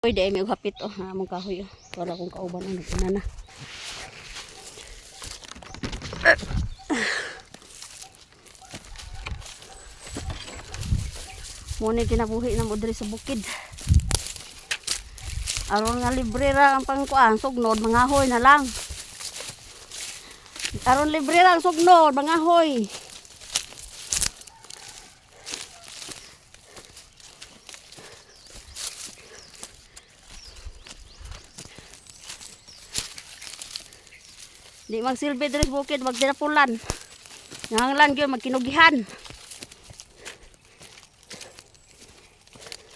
Uy, di ay may hapit oh, among kahoy oh. Wala akong kauban ano una na. Muna kinabuhi na mo diri sa bukid. Aron nga libre ra ang pangkuan, sugnod mga hoy na lang. Aron libre ra ang sugnod, mga hoy. Di magsilbi diri sa bukid, magdinapulan. Nanganglan gyud magkinugihan.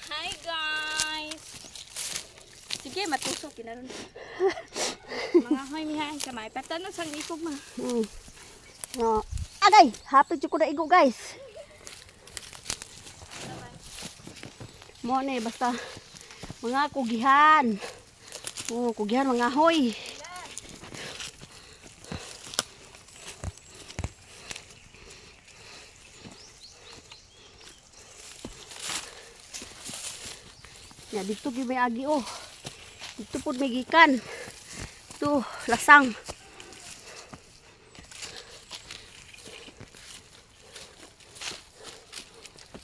Hi guys! Sige, matusok kinaron. Mga hoy mihaan kamay. Patanos ang ikog ma. No. Agay, hapit jud ko na igo, guys. Mo ni basta mga kugihan. Oh, kugihan mga hoy. Ya dito gyud may agi oh. Dito pud may gikan. Ito, lasang.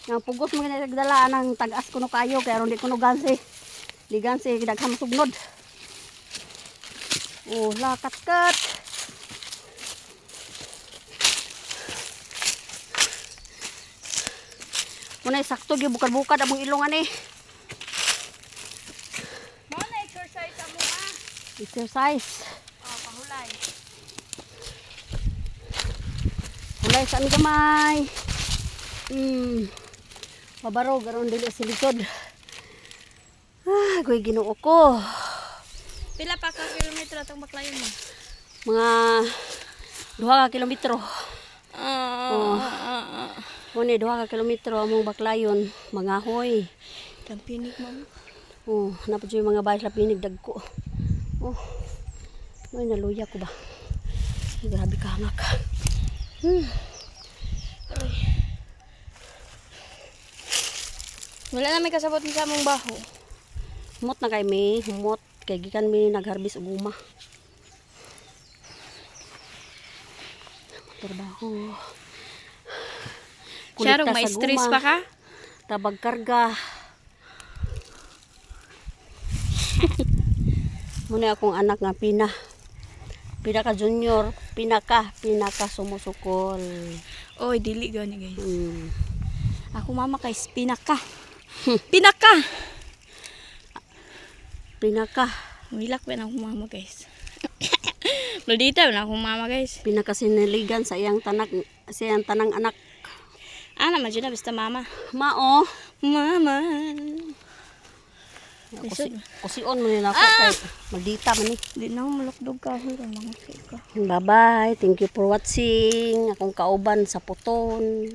Nga pugos mo nagdala ng tag-as kuno kayo kay aron di kuno gansi. Di gansi daghan sugnod. Oh, lakat kat. Muna sakto gyud bukad-bukad among ilong ani. Mo na exercise amo ma. Exercise. Oh, pahulay. Hulay sa aming gamay. Mabarog aron dili sa likod. Ah, goy Ginoo ko. Pila pa ka kilometro atong baklayon mo? Mga 2 ka kilometro. Ah. Oh. Muna 2 ka kilometro among baklayon, mga hoy. Tampinig mo. Oh, napad yung mga bahay sa pinig dagko. Oh. May naluya ko ba? Ay, grabe ka hangak. Wala na may kasabot sa among baho. Humot na kay mi, humot kay gikan mi nagharvest og guma. Trabaho. Siya Kolekta may sa stress guma. pa ka? Tabag karga. Muna akong anak nga pina. Pinaka junior, pinaka, pinaka sumusukol. Oy, dili gani guys. Ako mama kay pinaka. Pinaka. Pinaka, Wilak ba na akong mama guys. Maldita ba na akong mama guys. Pinaka siniligan sa iyang tanak, sa iyang tanang anak. Ana man jud na basta mama. Mao. Mama. Kusi, kusion mo nila ako kay maldita man ni. Di na ako malukdog kahoy kang mga ka. Bye-bye. Thank you for watching. Akong kauban sa puton.